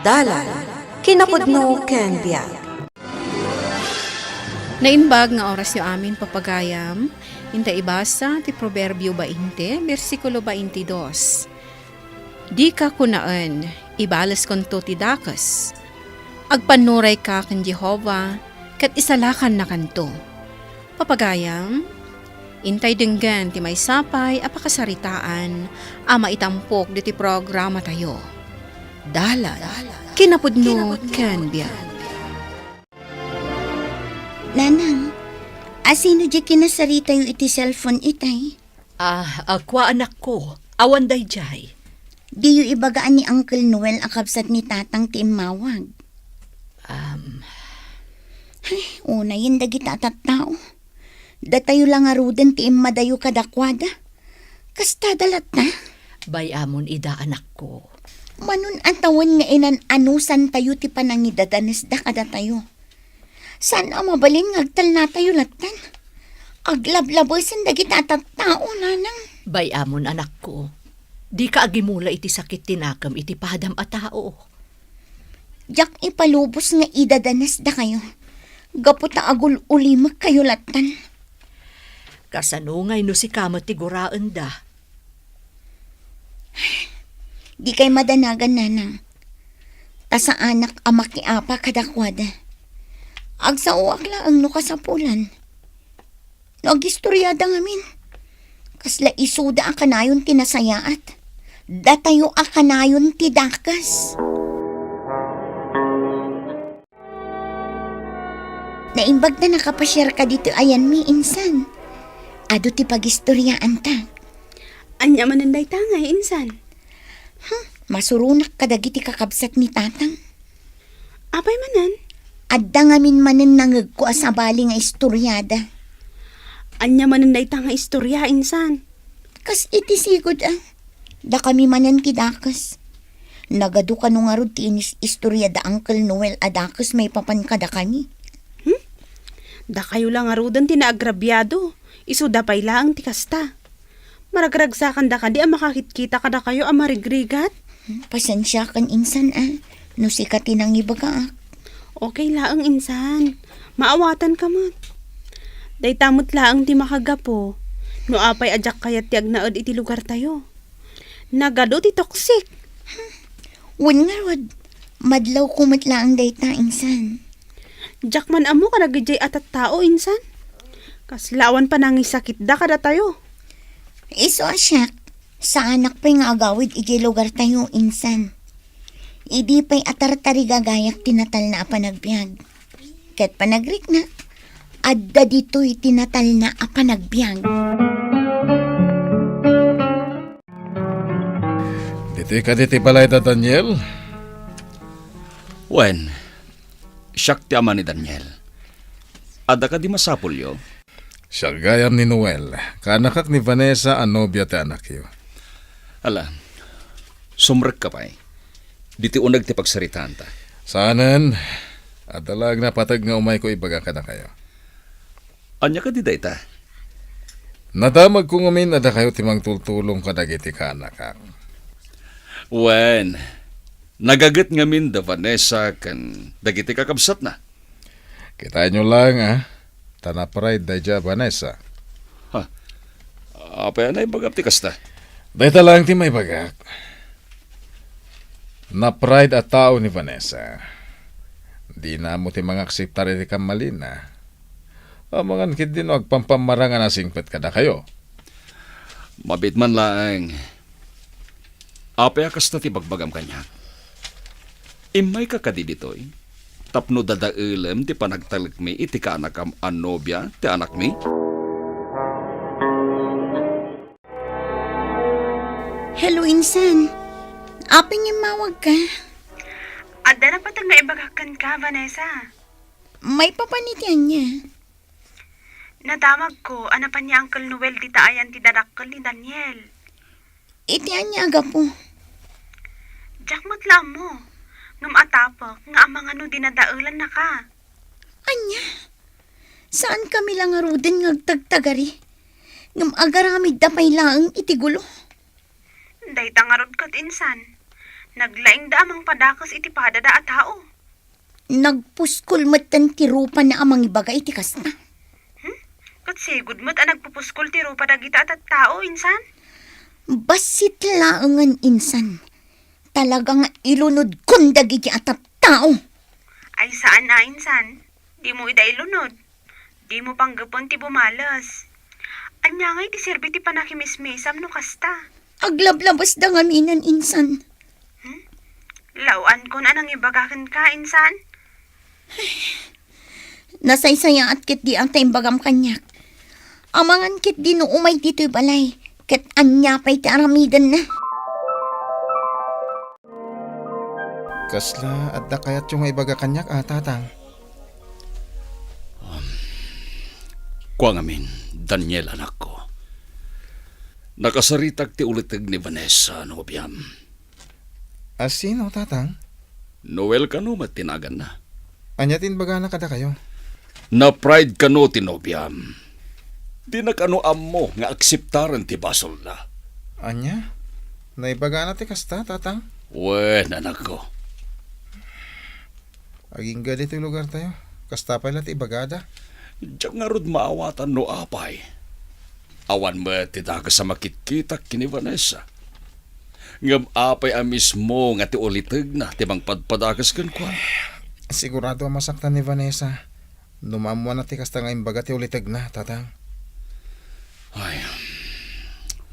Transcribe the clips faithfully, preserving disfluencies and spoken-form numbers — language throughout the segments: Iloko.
Dalan, kinapudno ken biag. Naimbag nga orasyo amin, papagayam. Inta ibasa ti Proverbio bainte, bersikulo baintidos. Dika kunaen, "Ibaleskonto ti dakes." Agpannurayka ken Jehovah, ket isalakannakanto. Papagayam, intay denggen ti maysa pay a pakasaritaan a maitampok ditoy programatayo. Dalan, kinapudno ken biag. Nanang, asino diay kinasaritayo iti cellphone itay? Ah, a kua, anakko. Awan daydiay. Diyo ibaga a ni Uncle Noel a kabsat ni Tatang ti immawag? Um. Ay, unayen dagita a tattao. Datayo la ngaruden ti immadayo kadakuada. Kastada latta? Bay-amon ida, anakko. Manon a tawen nga inan-anusantayo ti panangidadanesda kadatayo. Saan a mabalin nga agtalnatayo lattan? Aglablabesen dagita a tattao, nanang. Bay-amon, anakko. Dika agimula iti sakit ti nakem iti padam a tao. Diak ipalubos nga idadanesdakayo gapu ta agul-ulimekkayo lattan. Kasano ngay no sika met ti guraenda? Dikay madanagan, nanang. Ta saanak a makiapa kadakuada. Agsaoak laeng no kasapulan. No agistoriada ngamin, kasla isuda a kanayon ti nasayaat. Datayo a kanayon ti dakes. Naimbag ta nakapasiarka ditoy ayanmi, insan. Adu ti pagistoriaanta. Ania manen dayta ngay, insan? Hmm, masuronak kadagiti kakabsat ni Tatang. Apay manen? Adda ngamin manen nangegko a sabali nga istoriada. Ania manen dayta nga istoria, insan? Kas iti sigud a, dakami manen ti dakes. Nagadu kano ngarud ti inis-, istorya da Uncle Noel a dakes maipapan kadakami. Hmm? Dakayo la ngaruden ti naagrabiado, isuda pay laeng ti kasta. Maragragsakanda kadi a makakitkita kadakayo a marigrigat? Hmm, pasensiakan, insan, a, no sika ti nangibagaak. Okay laeng, insan. Maawatanka met. Dayta met laeng ti makagapu no apay a diak kayat ti agnaed iti lugartayo. Nagadu ti toxic. Wen ngarud, madlawko met laeng dayta, insan. Diak man ammo kadagiti a tattao, insan. Kasla awan panangisakitda kadatayo. Isu a siak, saanak pay nga agawid idiay lugartayo, insan. Idi pay a tartarigagayak ti natalna a panagbiag. Ket panagriknak, adda ditoy ti natalna a panagbiag. Ditoy kadi ti balay da Daniel? Wen, siak ti ama ni Daniel. Adda kadi masapulyo? Siak gayam ni Noel, kaanakak ni Vanessa a nobia ti anakyo. Ala, sumrekka pay. Ditoy uneg ti pagsaritaanta. Saanen, adda laeng napateg nga umayko ibaga kadakayo. Ania kadi dayta? Nadamagko ngamin a dakayo ti mangtultulong kadagiti kaanakak. Wen, nagaget ngamin da Vanessa ken dagiti kakabsatna. Kitaenyo laeng, a, ta na-pride daydiay a Vanessa. Ha? Apay a naibagam ti kasta? Dayta laeng ti maibagak. Na-pride a tao ni Vanessa. Dina ammo ti mangakseptar iti kammalina. Amangan ketdi no agpampammarang a nasingpet kadakayo. Mabiit man laeng. Apay a kasta ti bagbagam kaniak? Immayka kadi ditoy tapno dadaelem ti panagtalekmi iti kaanakam a nobia ti anakmi? Hello, insan. Apay nga immawagka? Adda napateg nga ibagak kenka, Vanessa. Maipapan iti ania? Nadamagko a napan ni Uncle Noel dita ayan ti dadakkel ni Daniel. Iti ania a gapu? Diak met la ammo, ngem atapek nga amangan no dinadaelannaka. Ania? Saankami la ngaruden nga agtagtagari, ngem agaramidda pay laeng iti gulo. Dayta ngarud ket, insan, Naglaingda a mangpadakes iti padada a tao. Nagpuskol metten ti rupana a mangibaga iti kasta. Hmm? Ket sigud met a nagpupuskol ti rupa dagita a tattao, insan? Bassit laengen, insan. Talaga nga ilunodkon dagiti a tattao. Ay, saan a, insan. Dimo ida ilunod. Dimo panggepen ti bumales. Ania ngay ti serbi ti panakimismisam no kasta? Aglablabasda ngaminen, insan. Hmm? Law-ankon a nangibaga kenka, insan? Nasaysayaat ketdi a ta imbagam kaniak. Amangan ketdi no umay ditoy balay, ket ania pay ti aramidenna? Kasla adda kayatyo nga ibaga kaniak a, Tatang? Um, kua ngamin, Daniel, anakko. Nakasaritak ti uliteg ni Vanessa, nobiam. A sino, Tatang? Noel kano met ti naganna. Ania ti imbagana kadakayo? Na-pride kano ti nobiam. Dina kano ammo nga akseptaren ti basolna. Ania? Naibagana ti kasta, Tatang? Wen, anakko. Agingga ditoy lugartayo. Kasta pay la ti ibagada. Diak ngarud maawatan no apay. Awan met ti dakes a makitkitak ken ni Vanessa. Ngem apay a mismo nga ti ulitegna ti mangpadpadakes kenkuana? Sigurado a masaktan ni Vanessa no maammoanna ti kasta nga imbaga ti ulitegna, Tatang. Ay,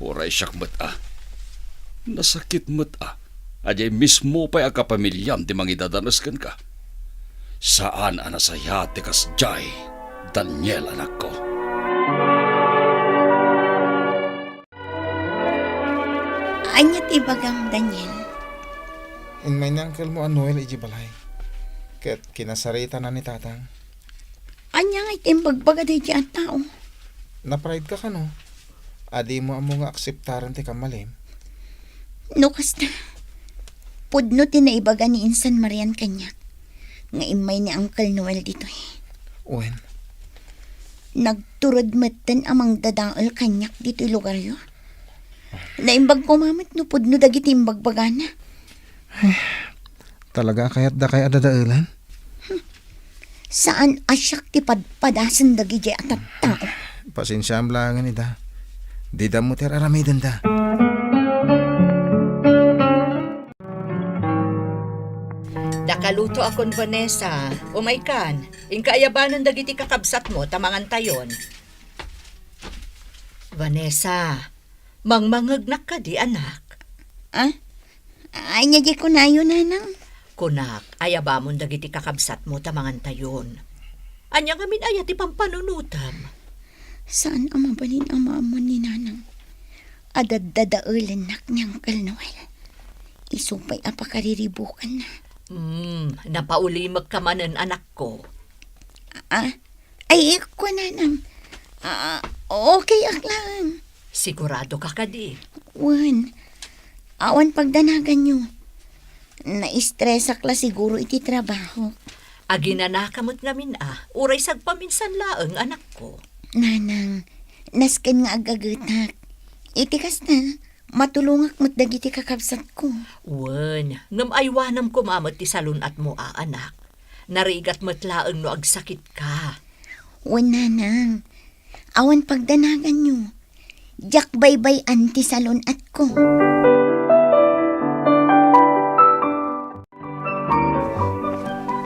uray siak met a. Nasakit met a. Adiay mismo pay a kapamiliam ti mangidadanes kenka. Saan a nasayaat ti kasdiay, Daniel, anakko. Ania ti ibagam, Daniel? Immay ni angkelmo a Noel idiay balay. Ket kinasaritana ni Tatang. Ania ngay ti imbagbaga daydiay a tao? Na-pride ka kano? A dimo ammo nga akseptaren ti kammalim? No kasta, pudno ti naibaga ni Insan Marian kaniak nga immay ni Uncle Noel ditoy. Wen? Nagturod metten a mangdadael kaniak ditoy lugaryo. Naimbag koma met no pudno dagiti imbagbagana. Ay, talaga a kayatdakay a dadaelan? Hmm. Saan a siak ti padpadasen dagidiay a tattao. Pasensiaam laengen ida. Dida ammo ti ar-aramidenda. Dakaluto akon, Vanessa. Umaykan, inka ayabanon dagiti kakabsatmo ta mangantayon. Vanessa, mangmangngegnak kadi, anak? Ah? Ania diay kunayo, Nanang? Kunak, ayabamon dagiti kakabsatmo ta mangantayon. Ania ngamin aya ti pampanunotam? Saan a mabalin a maammo ni Nanang a daddadaelennak ni Uncle Noel. Isu pay a pakariribukanna. Hmm, napaulimekka manen, anakko. Ah? Ay, kunanam. Ah, okay ak lang. Sigurado ka kadi? Wen, awan pagdanaganyo. Naistresak la siguro iti trabaho. Aginanaka met ngamin a, uray sagpaminsan laeng, anakko. Nanang, nasken nga agagetak. Iti kasta, matulongak met dagiti kakabsatko. Wen, ngem aywanam koma met ti salun-atmo a, anak. Narigat met laeng no agsakitka. Wen, Nanang. Awan pagdanaganyo. Diak baybay-an ti salun-atko.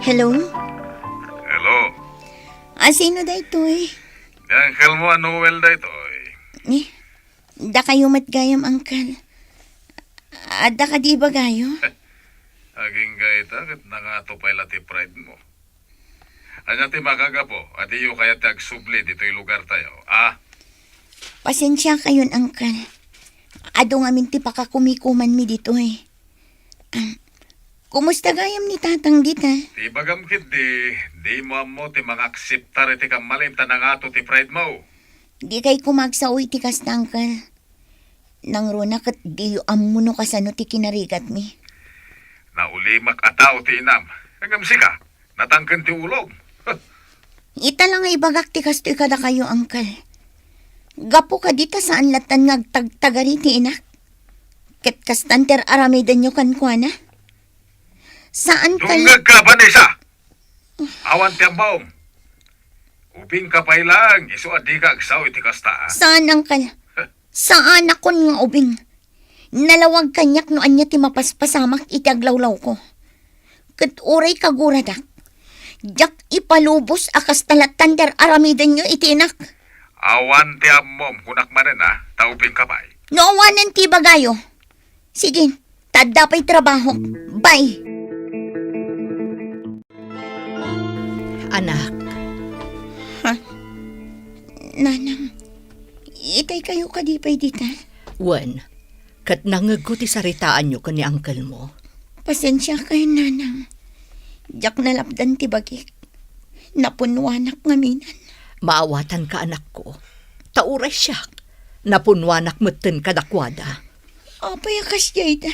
Hello? Hello? Ah, sino daytoy? Ni uncle mo a Noel daytoy. Ni? Dakayo met gayam, Uncle. Adda kadi ibagayo? Agingga ita ket nangato pay la ti pride mo. Ania ti makagapu a diyo kayat ti agsubli ditoy lugartayo, a? Pasensiakayon, Uncle. Adu ngamin ti pakakumikumanmi ditoy. Ah, kumusta gayam ni Tatang dita? Ti ibagam ketdi, dimo ammo ti mangakseptar iti kammalim ta nangato ti pride mo. Dikay koma agsao iti kasta, Uncle. Nangruna ket diyo ammo no kasano ti kinarigatmi. Naulimak a tao ti inam. Ngem sika, natangken ti ulom. Ita la nga ibagak ti kastoy kadakayo, Uncle. Gapu kadi ta saan lattan nga agtagtagari ti inak. Ket kastan ti ar-aramidenyo kenkuana. Saan ka la- Dungngegka, Vanessa! Awan ti ammom. Ubingka pay laeng, isu a dika agsao iti kasta, a? Saan, Uncle. Saanakon nga ubing. Nalawag kaniak no ania ti mapaspasamak iti aglawlawko. Ket uray kaguradak, diak ipalubos a kasta lattan ti ar-aramidenyo iti inak. Awan ti ammom, kunak manen, a, ta ubingka pay. No awanen ti ibagayo. Sige, ta adda pay trabahok. Bye. Anak. Ha? Nanang, itay kayo kadi pay dita? Wen, ket nangngegko ti saritaanyo ken ni uncle mo. Pasensiakayon, Nanang. Diak nalapdan ti bagik. Napunnuanak ngamin. Maawatanka, anakko. Ta uray siak, napunnuanak metten kadakuada. Apay a kasdiay da?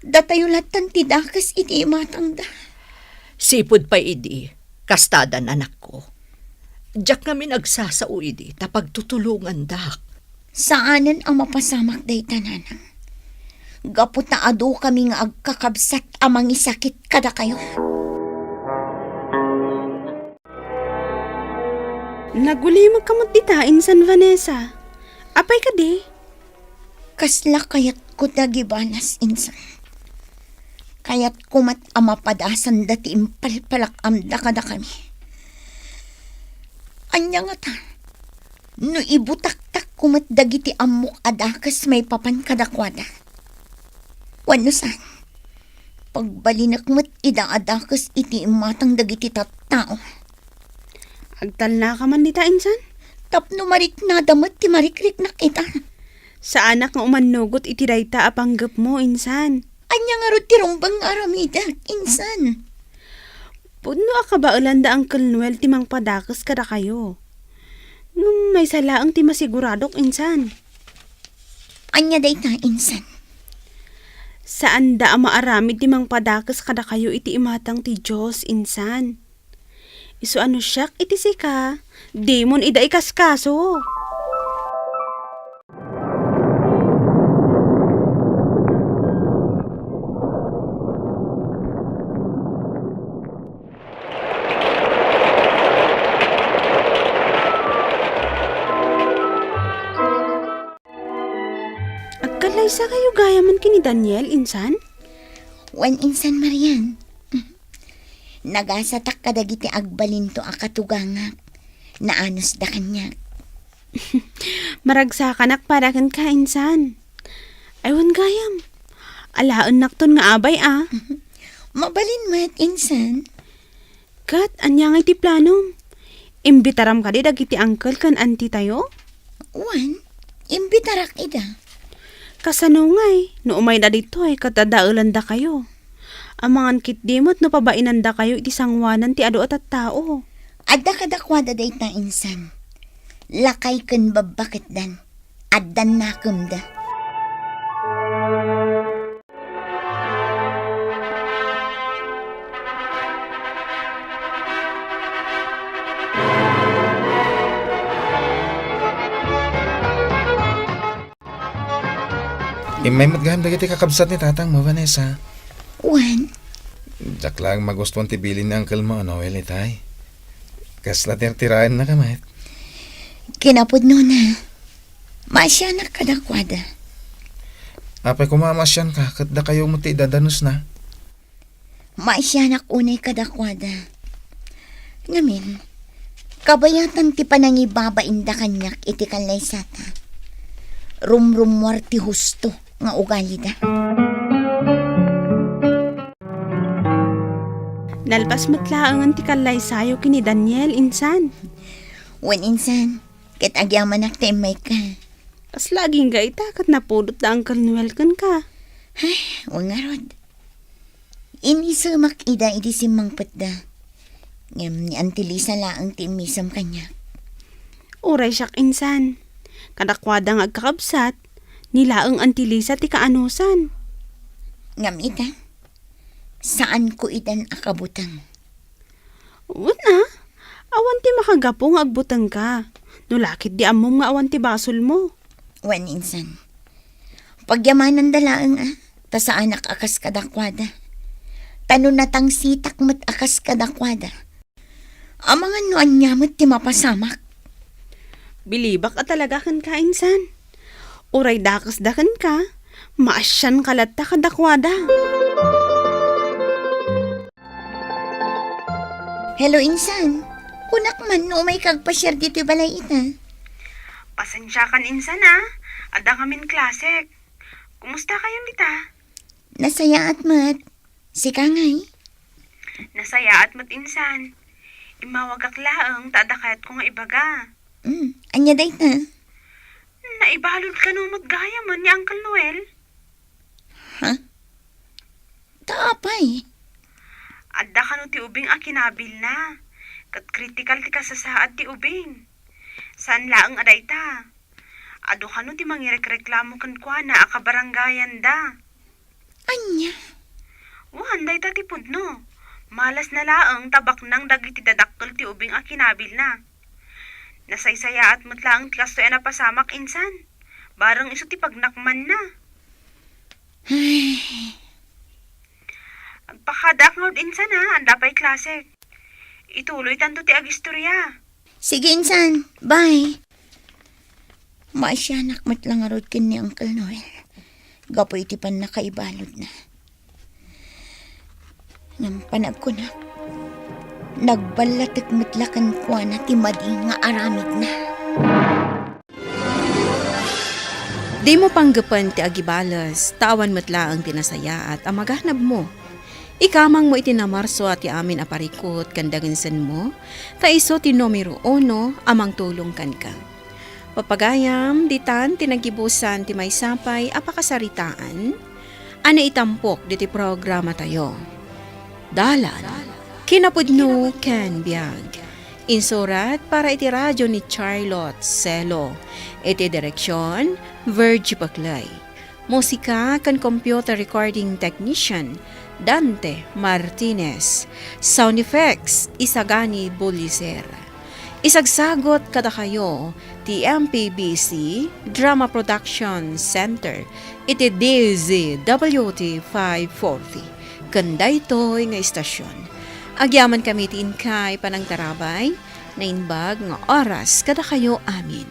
Datayo lattan ti dakes iti imatangda. Sipud pay idi, kastadan, anakko. Diak ngamin agsasao idi ta pagtutulongandak. Saanen a mapasamak dayta, Nanang. Gapu ta adu kami nga agkakabsat a mangisakit kadakayo. Nagulimekka met dita, Insan Vanessa. Apay kadi? Kasla kayatko ti agibalas, Insan. Kayatko met a mapadasanda ti impalpalak-amda kadakami. Ania ngata, no ibutaktakko met dagiti ammok a dakes maipapan kadakuada? Wenno saan, pagbalinek met ida a dakes iti imatang dagiti tattao. Agtalnaka man dita, Insan? Tapno mariknada met ti marikriknak ita. Saanak nga umannugot iti dayta a panggepmo, Insan. Ania ngarud ti rumbeng nga aramidek, Insan? Pudno a kabaelan da Uncle Noel ti mangpadakes kadakayo. Ngem maysa laeng ti masiguradok, Insan. Ania dayta, Insan? Saanda a maaramid ti mangpadakes kadakayo iti imatang ti Dios, Insan. Isu a no siak iti sika, dimon ida ikaskaso. Agkallaysakayo gayamen ken ni Daniel, Insan? Wen, Insan Marian. Nagasatak kadagiti agbalinto a katugangak. Naanusda kaniak. Maragsakanak para kenka, Insan. Ay, wen gayam. Alaennakton nga abay, a. Mabalin met, Insan. Ket ania ngay ti planom? Imbitaram kadi dagiti uncle ken auntie tayo? Wen, imbitarak ida. Kasano ngay, no umayda ditoy ket adaelendakayo? Amangan ketdi met no pabainandakayo iti sangoanan ti adu a tattao. Adda kadakuada dayta, Insan. Lakay ken babbaketdan. Addan nakemda. Immay met gayam dagiti kakabsat ni tatangmo, Vanessa. Wen? Diak laeng magustuan ti bilin ni uncle mo a Noel itay. Kasla tirtiraennaka met. Kinapudnona, maasianak kadakuada. Apay koma a maasianka, ket dakayo met ti idadanosna? Maasianak unay kadakuada. Ngamin, kabayatan ti panangibabainda kaniak iti kallaysata. Rumrummuar ti husto nga ugalida. Nalpas met laengen ti kallaysayo ken ni Daniel, Insan. Wen, Insan, ket agyamanak ta immayka. Kasla agingga ita ket napudot da Uncle Noel kenka. Ay, wen ngarud. Inisemak ida idi simmangpetda. Ngem ni Auntie Lisa laeng ti immisem kaniak. Uray siak, Insan. Kadakuada nga agkakabsat, ni laeng Auntie Lisa ti kaanusan. Ngem ita, saanko idan a kabuteng. Wen a, awan ti makagapu nga agbutengka. No la ketdi ammom nga awan ti basolmo. Wen, Insan. Pagyamananda laeng a, ta saanak a kas kadakuada. Ta no natangsitak met a kas kadakuada, amangan no ania met ti mapasamak. Bilibak a talaga kenka, insan. Uray dakesda kenka, maasianka latta kadakuada. Hello, insan. Kunak man no umayka agpasiar ditoy balay ita. Pasensiakan, insan, a. Adda ngamin klasek. Kumusta kayon dita? Nasayaat met. Sika ngay? Nasayaat met, insan. Immawagak laeng ta adda kayatko nga ibaga. Mm, ania dayta? Naibalud kano met gayamen ni Uncle Noel? Ha? Ta apay? Adda kano ti ubing a kinabilna. Ket kritikal ti kasasaad ti ubing. Saan laeng a dayta. Adu kano ti mangirekreklamo kenkuana a kabarangayanda. Ania? Wen, dayta ti pudno. Malasna laeng ta baknang dagiti dadakkel ti ubing a kinabilna. Nasaysayaat met laeng ti kastoy a napasamak, insan. Bareng isu ti pagnakmanna. Ay. Agpakadaak ngarud, insan, a. Adda pay klasek. Ituloytanto ti agistoria. Sige, insan. Bye. Maasianak met la ngarud ken ni Uncle Noel gapu iti pannakaibaludna. Ngem panagkunak, nagballatek met la kenkuana ti madi nga aramidna. Dimo panggepen ti agibales, ta awan met laeng ti nasayaat a maganabmo. Ikamangmo iti namarso a ti amin a parikut ken daginsenmo, ta isu ti numero uno a mangtulong kenka. Papagayam, ditan ti naggibusan ti maysa pay a pakasaritaan a naitampok ditoy programatayo. Dalan, kinapudno ken biag. Insurat para iti radio ni Charlotte Celo. Iti direksion, Virgie Paclay. Musika ken computer recording technician, Dante Martinez. Sound effects, Isagani Buliser. Isagsagot kadakayo ti M P B C Drama Production Center iti D Z W T five forty. Ken daytoy nga istasyon, agyamankami ti inkay panangtarabay, naimbag nga oras kadakayo amin.